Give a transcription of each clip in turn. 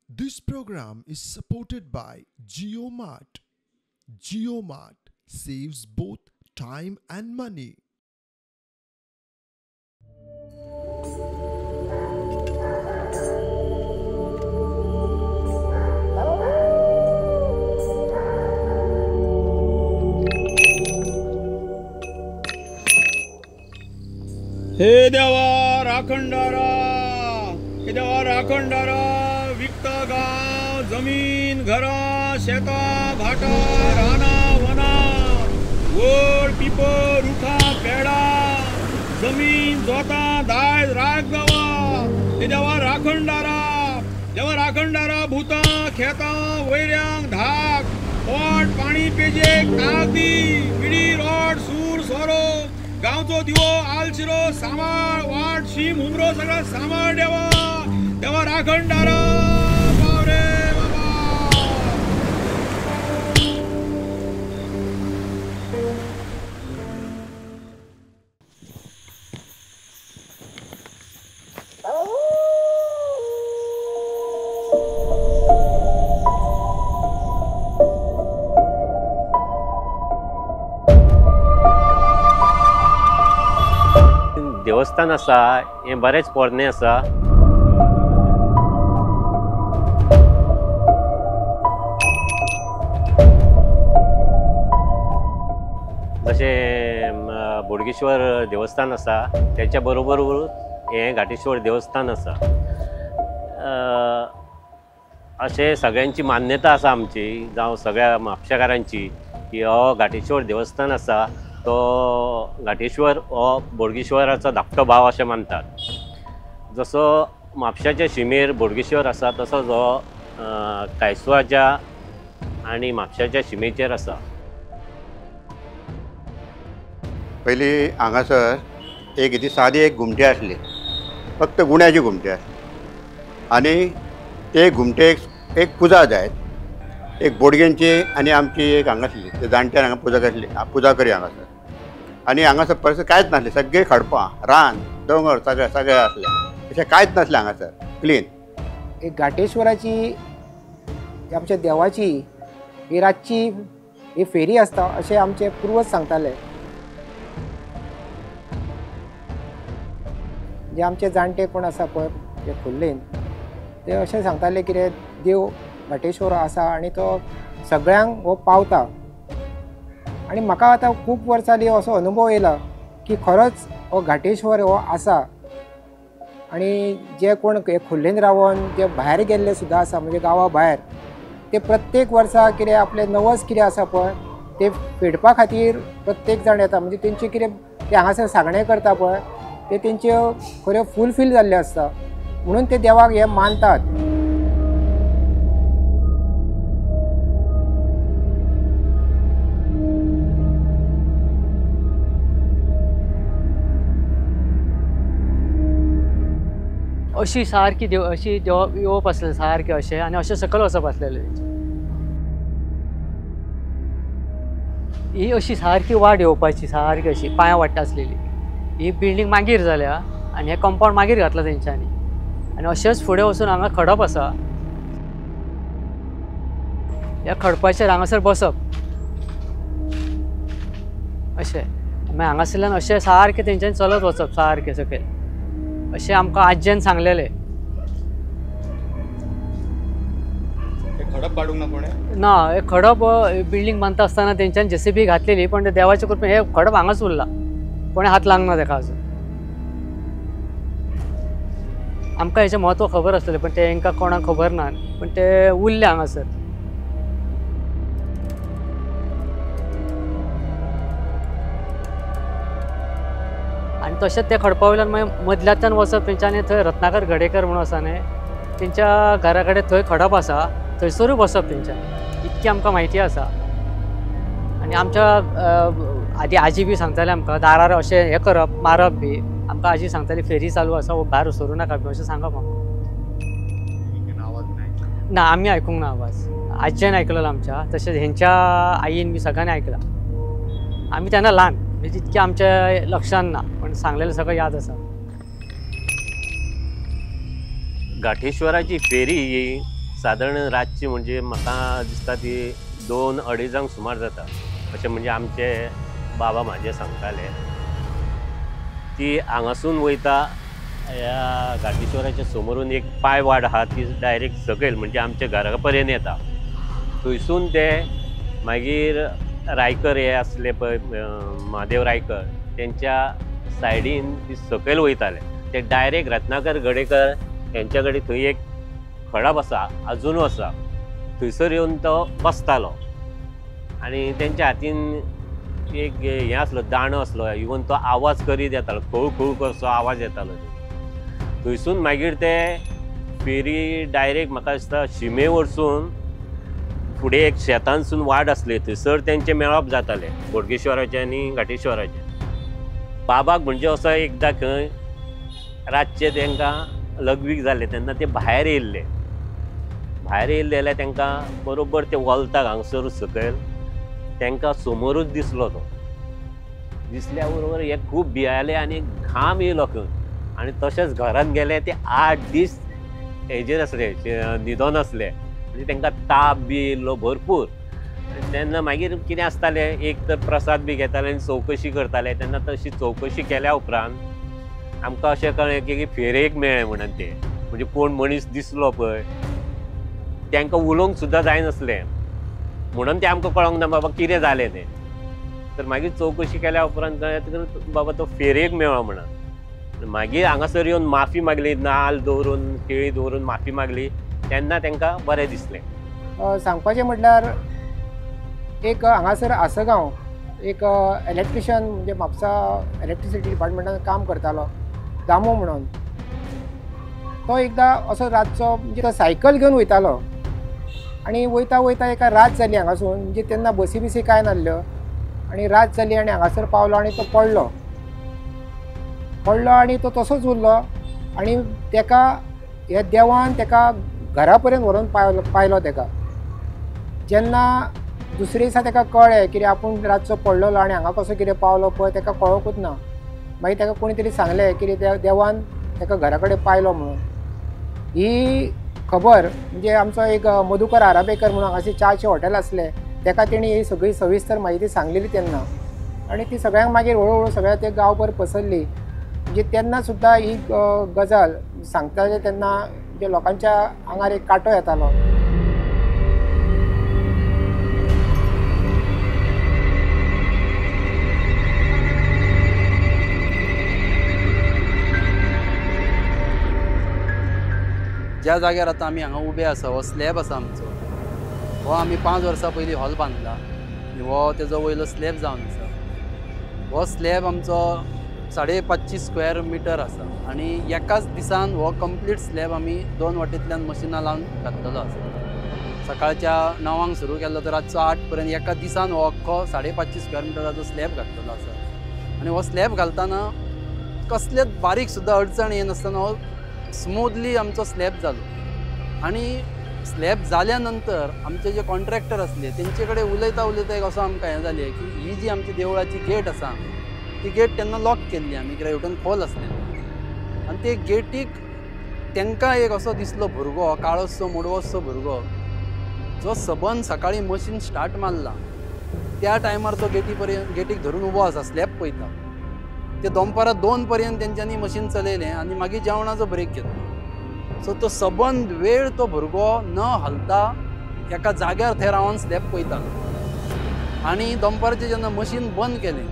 This program is supported by JioMart. JioMart saves both time and money. हे देवा राखणदारा, हे देवा राखणदारा, विकता गांव, जमीन, घरां, शेतां, भाटां, रानां, वनां, वड, पिपळ, रुखां, पेडां, जमीन, जोतां, दायज राख गांवा. हे देवा राखणदारा, देवा राखणदारा, भुतां, खेतां, वैऱ्यांक धाक, पोट पाणी पेजेक ताक दी, विडी, रोड, सूर, सोरो, गांवचो दिवो, आलशिरो सांबाळ, वाट, शीम, हुमरो सगळं सांबाळ देवा. देवा राखणदारा पाव रे बाबा. देवस्थान आसा हें बरेंच पोरणें आसा. जशें बोडगेश्वर देवस्थान आसा तेच्या बरोबर हें घाटेश्वर देवस्थान आसा. अशें सगळ्यांची मान्यता आसा आमची, जावं सगळ्या म्हापशेकारांची, की हो घाटेश्वर देवस्थान आसा तो घाटेश्वर हो बोडगेश्वराचो धाकटो भाव अशें मानतात. जसो म्हापशाच्या शिमेर बोडगेश्वर आसा तसोच हो कायसवाच्या आनी म्हापशाच्या शिमेचेर आसा. पयलीं हांगासर एक ती सादी एक घुमटी आसली, फक्त गुण्याची घुमटी आसली आनी ते घुमटेक एक पुजा जायत, एक बोडगेंची आनी आमची एक हांगा आसली, ते जाणट्यान हांगा पुजा आसली, पुजा करी हांगासर. आनी हांगासर परिसर कांयच नासलें, सगळें खडपां, रान, दोंगर सगळे सगळे आसले, अशें कांयच नासलें हांगासर, क्लीन. एक घाटेश्वराची आमच्या देवाची ही रातची ही फेरी आसता अशें आमचे पुर्वज सांगताले. जे आमचे जाणटे कोण आसा पळय ते खोल्लेन, ते अशें सांगताले कितें देव घाटेश्वर आसा आनी तो सगळ्यांक हो पावता. आनी म्हाका आतां खूब वर्सां जालीं असो अनुभव येयला की खरोच हो घाटेश्वर हो आसा. आनी जे कोण खोल्लेन रावन जे भायर गेल्ले सुद्दां आसा, म्हणजे गांवा भायर, ते प्रत्येक वर्सा कितें आपलें नवस कितें आसा पळय ते फेडपा खातीर प्रत्येक जाण येता. म्हणजे तेंचे कितें ते हांगासर सांगणें करता पळय ते तेंच्यो खऱ्यो फुलफील जाल्लें आसता, म्हणून ते देवाक हे मानतात. अशी सारकी देव अशी देव येवप आसलें सारकें अशें, आनी अशें सकयल वचप आसलेलें. ही अशी सारकी वाट येवपाची, सारकी अशी पांयां वाडटा आसलेली. ही बिल्डींग मागीर जाल्या आनी हें कंपावंड मागीर घातलां तेंच्यांनी. आनी अशेंच फुडें वचून हांगा खडप आसा, ह्या खडपाचेर हांगासर बसप अशें, मागीर हांगासरल्यान अशें सारकें तेंच्यांनी चलत वचप सारकें सकयल, अशें आमकां आज्जेन सांगलेलें. खडप काडूंक ना कोणें? ना, हे खडप बिल्डींग बांदता आसतना तेंच्यांनी जेसीबी घातलेली, पण देवाच्या कृपेन हें खडप हांगाच उरलां, कोणें हात लागना तेका अजून. आमकां हेचें म्हत्व खबर आसलेलें, पण तें हेंकां कोणाक खबर ना, पण ते उरलें हांगासर. आनी तशेंच ते खडपा वयल्यान मागीर मदल्यांतल्यान वचप तेंच्यांनी, थंय रत्नाकर गडेकर म्हणून आसा न्ही, तेंच्या घरा कडेन थंय खडप आसा, थंयसरूय बसप तेंच्यांनी, इतकी आमकां म्हायती आसा. आनी आमच्या आदी आजी बी सांगताले आमकां दारार अशें हें करप, मारप बी, आमकां आजी सांगताली फेरी चालू आसा, भायर सरूं नाका बी अशें सांगप आमकां. ना, आमी आयकूंक ना आवाज, आजयेन आयकलेलो आमच्या, तशेंच हेंच्या आईन बी सगळ्यांनी आयकलां. आमी तेन्ना ल्हान, म्हणजे तितकें आमच्या लक्षान ना, पण सांगलेलें सगळें याद आसा. घाटेश्वराची फेरी ही सादारण रातची म्हणजे म्हाका दिसता ती 2-2.5 सुमार जाता अशें म्हणजे आमचे बाबा म्हाजे सांगताले. ती हांगासून वयता ह्या घाटेश्वराच्या समोरून एक पांय वाड आहा ती डायरेक्ट सकयल म्हणजे आमच्या घरा पर्यंत येता. थंयसून ते मागीर रायकर हे आसले पळय महादेव रायकर तेंच्या सायडीन ती सकयल वयताले. ते डायरेक्ट रत्नाकर गडेकर हेंच्या कडेन थंय एक खडप आसा आजुनूय आसा थंयसर येवन तो बसतालो आनी तेंच्या हातीन एक हें आसलो दांडो आसलो इवन तो आवाज करीत येतालो खोळ खोळ करसो आवाज येतालो. थंयसून मागीर ते फेरी डायरेक्ट म्हाका दिसता शिमे वरसून फुडें एक शेतानसून वाट आसली थंयसर तेंचें मेळप जातालें बोडगेश्वराचें आनी घाटेश्वराचें. बाबाक म्हणजे असो एकदां खंय रातचें तांकां लघवीक जालें तेन्ना ते भायर येयल्ले. भायर येयल्ले जाल्यार तांकां बरोबर ते वलताक हांगसर सकयल तांकां समोरूच दिसलो. तो दिसल्या बरोबर हे खूब भियाले आनी घाम येयलो खंय आनी तशेंच घरांत गेले ते 8 दीस हेजेर आसले न्हिदोन आसले म्हणजे तांकां ताप बी येयल्लो भरपूर. तेन्ना मागीर कितें आसतालें एक तर प्रसाद बी घेताले आनी चवकशी करताले. तेन्ना तशी चवकशी केल्या उपरांत आमकां अशें कळ्ळें की फेरयेक मेळ्ळें म्हणून ते म्हणजे कोण मनीस दिसलो पळय तांकां उलोवंक सुद्दां जायनासलें म्हणून तें आमकां कळोंक ना बाबा कितें जालें तें. तर मागीर चवकशी केल्या उपरांत कळ्ळें बाबा तो फेरयेक मेळ्ळो म्हणून. मागीर हांगासर येवन माफी मागली नाल्ल दवरून केळी दवरून माफी मागली तेन्ना तांकां बरें दिसलें. सांगपाचें म्हटल्यार एक हांगासर आसगांव एक इलेक्ट्रिशियन म्हणजे म्हापसा इलेक्ट्रिसिटी डिपार्टमेंटान काम करतालो दामो म्हणून. तो एकदां असो रातचो म्हणजे तो सायकल घेवन वयतालो आनी वयता वयता एका रात जाली हांगासून म्हणजे तेन्ना बसी बिसी कांय नासल्यो आनी रात जाली आनी हांगासर पावलो आनी तो पडलो पडलो आनी तो तसोच उरलो आनी तेका ह्या देवान तेका घरा पर्यंत व्हरून पायलो तेका. जेन्ना दुसरे दिसा तेका कळ्ळें कितें आपूण रातचो पडलेलो आनी हांगा कसो कितें पावलो पळय तेका कळोंकूच ना. मागीर तेका कोणी तरी सांगलें कितें देवान तेका घरा कडेन पायलो म्हणून. ही खबर म्हणजे आमचो एक मधुकर आराबेकर म्हणून हांगासर च्याचें हॉटेल आसलें तेका तेणी ही सगळी सविस्तर म्हायती सांगलेली तेन्ना आनी ती सगळ्यांक मागीर हळू हळू सगळ्या ते गांवभर पसरली. म्हणजे तेन्ना सुद्दां ही गजाल सांगताले तेन्ना म्हणजे लोकांच्या आंगार एक कांटो येतालो. ज्या जाग्यार आतां आमी हांगा उबे आसा हो स्लॅब आसा आमचो. हो आमी 5 वर्सां पयलीं हॉल बांदला आनी हो तेजो वयलो स्लॅब जावन आसा. हो स्लॅब आमचो 550 स्क्वेअर मिटर आसा आनी एकाच दिसान हो कंप्लीट स्लॅब आमी 2 वाटेंतल्यान मशिनां लावन घातलेलो आसा. सकाळच्या 9 सुरू केल्लो तर रातचो 8 पर्यंत एका दिसान हो अख्खो 550 स्क्वेअर मिटराचो स्लॅब घातलेलो आसा. आनी हो स्लॅब घालतना कसलेच बारीक सुद्दां अडचण येनासतना हो स्मूथली आमचो स्लॅब जालो. आनी स्लॅब जाल्या नंतर आमचे जे कॉन्ट्रॅक्टर आसले तेंचे कडेन उलयता उलयता एक असो आमकां हें जालें की ही जी आमची देवळाची गेट आसा ती गेट तेन्ना लॉक केल्ली आमी कित्याक हेवटेन खोल आसलें आनी ते गेटीक तांकां एक असो दिसलो भुरगो काळोसो मोडवोसो भुरगो जो सबंद सकाळीं मशीन स्टार्ट मारला त्या टायमार तो गेटी पर्यंत गेटीक धरून उबो आसा स्लॅब पळयता. ते दनपारां 2 पर्यंत तेंच्यांनी मशीन चलयलें आनी मागीर जेवणाचो ब्रेक घेतलो. सो तो सबंद वेळ तो भुरगो न हालता एका जाग्यार थंय रावन स्लॅब पळयतालो. आनी दनपारचें जेन्ना मशीन बंद केलें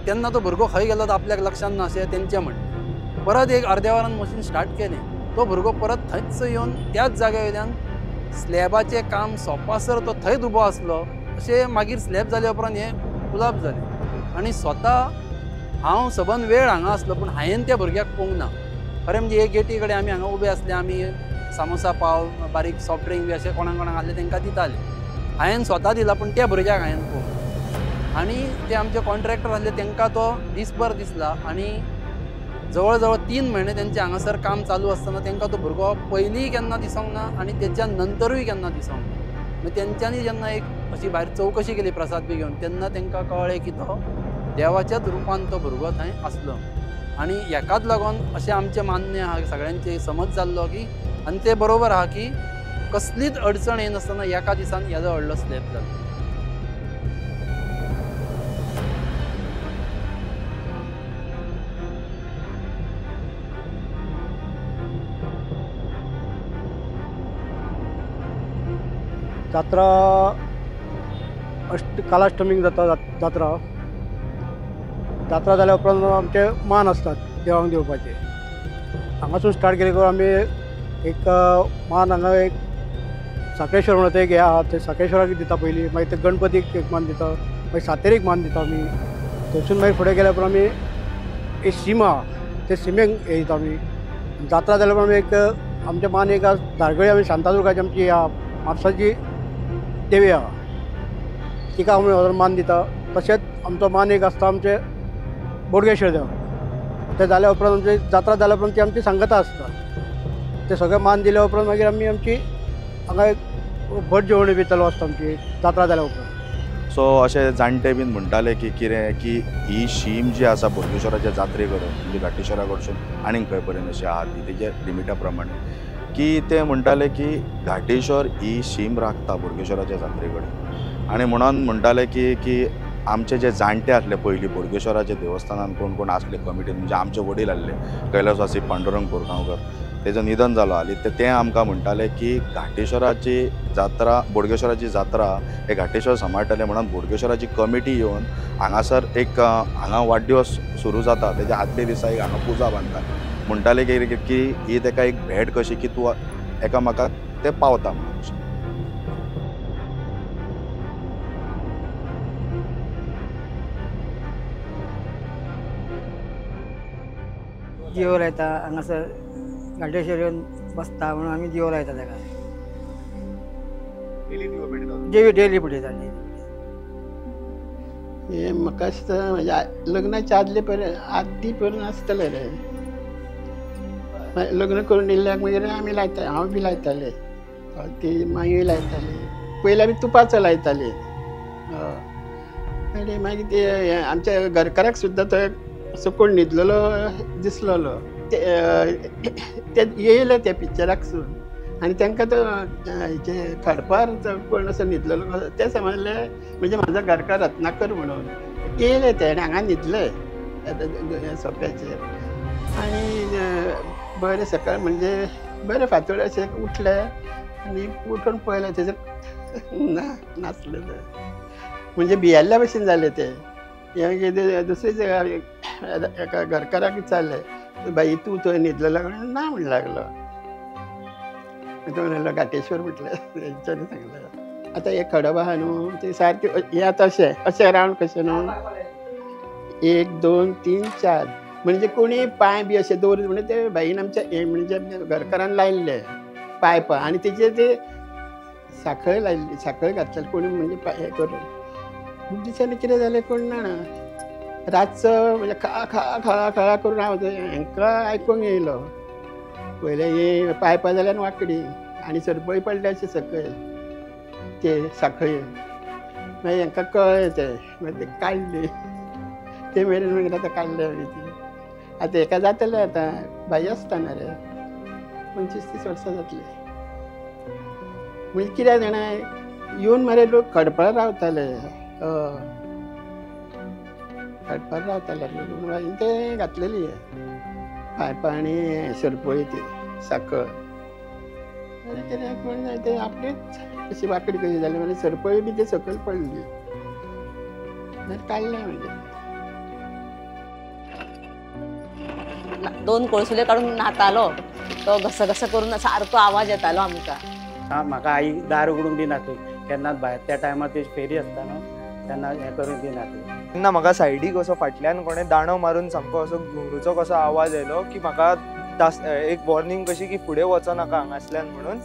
तेन्ना तो भुरगो खंय गेलो तो आपल्याक लक्षांत ना अशें तेंचें म्हणणें. परत एक अर्द्या वरान मशीन स्टार्ट केलें तो भुरगो परत थंयच येवन त्याच जाग्या वयल्यान स्लॅबाचें काम सोंपासर तो थंयच उबो आसलो. अशें मागीर स्लॅब जाल्या उपरांत हें कुलाब जालें. आनी स्वता हांव सबंद वेळ हांगा आसलो पूण हांवें त्या भुरग्याक पळोवंक ना. खरें म्हणजे हे गेटी कडेन आमी हांगा उबे आसले आमी सामोसा पाव बारीक सॉफ्ट ड्रिंक बी अशें कोणाक कोणाक आसलें तांकां दिताले. हांवें स्वता दिला पूण त्या भुरग्याक हांवें पळोवंक. आनी ते आमचे कॉन्ट्रॅक्टर आसले तांकां तो दीसभर दिसला आनी जवळ जवळ 3 म्हयने तेंचें हांगासर काम चालू आसतना तांकां तो भुरगो पयलींय केन्ना दिसोंक ना आनी तेच्या नंतरूय केन्ना दिसोंक ना. मागीर तेंच्यांनी जेन्ना एक अशी भायर चवकशी केली प्रसाद बी घेवन तेन्ना तांकां कळ्ळें की तो देवाच्याच रुपान तो भुरगो थंय आसलो. आनी हेकाच लागून अशें आमचें मान्य आहा सगळ्यांचे समज जाल्लो की आनी तें बरोबर आहा की कसलीच अडचण येनासतना एका दिसान येदो व्हडलो स्लॅब जालो. जात्रा कालाष्टमीक जाता. जात्रा जात्रा जाल्या उपरांत आमचे मान आसतात देवांक दिवपाचे. हांगासून स्टार्ट केले करून आमी एक मान हांगा एक साखळेश्वर म्हणटा एक हें आहा, ते साखळेश्वराक दिता पयलीं, मागीर ते गणपतीक एक मान दिता, मागीर सातेरीक मान दिता आमी. थंयसून मागीर फुडें गेल्या उपरांत आमी एक सीमा आहा, ते सिमेक हें दिता आमी. जात्रा जाल्या उपरांत आमी एक आमचे मान एक धारगळी आमी शांतादुर्गाची आमची आहा म्हापसाची देवी आहा, तिका आमी मान दिता. तशेंच आमचो मान एक आसता आमचे बोडगेश्वर देव. ते जाल्या उपरांत आमची जात्रा जाल्या उपरांत ती आमची सांगता आसता. ते सगळे मान दिल्या उपरांत मागीर आमी आमची हांगा एक भट जेवणी बी चालू आसता आमची जात्रा जाल्या उपरांत. सो अशें जाणटे बीन म्हणटाले की कितें की ही शीम जी आसा बोडगेश्वराच्या जात्रे कडेन म्हणजे घाटेश्वरा कडसून आनीक खंय पर्यंत अशी आहा ती तेजे लिमिटा प्रमाणे की ते म्हणटाले की घाटेश्वर ही शीम राखता बोडगेश्वराच्या जात्रे कडेन. आनी म्हणून म्हणटाले की की आमचे जे जाणटे आसले पयलीं बोडगेश्वराच्या देवस्थानान कोण कोण आसले कमिटीन, म्हणजे आमचे वडील आसले कैलासवासी पांडुरंग कोरगांवकर, तेजो निधन जालो हालीं, ते आमकां म्हणटाले की घाटेश्वराची जात्रा बोडगेश्वराची जात्रा हे घाटेश्वर सांबाळटले म्हणून बोडगेश्वराची कमिटी येवन हांगासर एक हांगा वाडदिवस सुरू जाता तेज्या आदल्या दिसा एक हांगा पुजा बांदता. म्हणटाले की की ही तेका एक भेट कशी की तूं एकामेकाक ते पावता म्हणून. दिवो लायता हांगासर घाटेश्वर येवन बसता म्हणून आमी दिवो लायता ताका. डेली डेली पेटयता. हें म्हाका दिसता म्हज्या लग्नाच्या आदले पर्यंत आदीं पर्यंत आसतलें रे. लग्न करून येयल्याक मागीर आमी लायता, हांव बी लायताले, ती मागीर लायताली. पयलीं आमी तुपाचो लायताली. हय, मागीर ते आमच्या घरकाराक सुद्दां तो असो कोण न्हिदलेलो दिसलेलो, ते येयले त्या पिक्चराक सून आनी तांकां तो हेचे खडपार कोण असो न्हिदलेलो ते समजले म्हणजे म्हाजो घरकार रत्नाकर म्हणून येयले ते आनी हांगा न्हिदले सोप्याचेर. आनी बरें सकाळ म्हणजे बरें फांतोड अशें उठले आनी उठून पळयलें तेजेर ना नासलें तें, म्हणजे भियेल्ल्या भशेन जालें तें. हें कितें दुसरेच एका घरकाराक विचारलें, बाई तूं थंय न्हिदलेलो? ना म्हण लागलो. तो म्हणलो घाटेश्वर म्हटलें तेंच्यांनी सांगलें. आतां हें खडप आहा न्हू तें सारकें हें आतां अशें अशें रावंड कशें न्हू, 1 2 3 4 म्हणजे कोणी पांय बी अशें दवर म्हणजे ते बाईन आमच्या म्हणजे आमच्या घरकारान लायिल्ले पायपां आनी तेजेर ते साखळ लायिल्ली, साखळ घातलेली कोणी म्हणजे हें करून. दिसांनी कितें जालें कोण जाणा, रातचो म्हणजे खा खा खळा खळा करून हांव हांकां आयकूंक येयलो. पयलें ही पायपां जाल्यार वांकडी आनी सरपळी पडली अशें सकयल ते साखळी, मागीर हांकां कळ्ळें तें, मागीर ते काडली ते मेरेन मागीर आतां काडले मागीर ती. आतां हेका जातलें आतां बाई आसतना रे 25-30 वर्सां जातलीं. म्हणजे कित्याक जाणा येवन मरे लोक खडपार रावताले, खडपार रावताले लोक, ते घातलेली पायपां आनी सरपळी ती साखळ. कितें कोण ते आपलीच अशी वांकडी कशी जाली म्हणजे सरपळी बी ते सकयल पडली, काडलें मागीर. 2 कोळसुले काडून न्हातालो तो घसघस करून सारको आवाज येतालो आमकां. म्हाका आई दार उगडूंक दिनासली केन्नाच भायर, त्या टायमार ती फेरी आसता न्हू तेन्ना हें करूंक दिनासली. तेन्ना म्हाका सायडीक असो फाटल्यान कोणें दांडो मारून सामको असो घुंगरूचो कसो आवाज आयलो की म्हाका एक वॉर्निंग कशी की फुडें वचनाका हांगासल्यान म्हणून.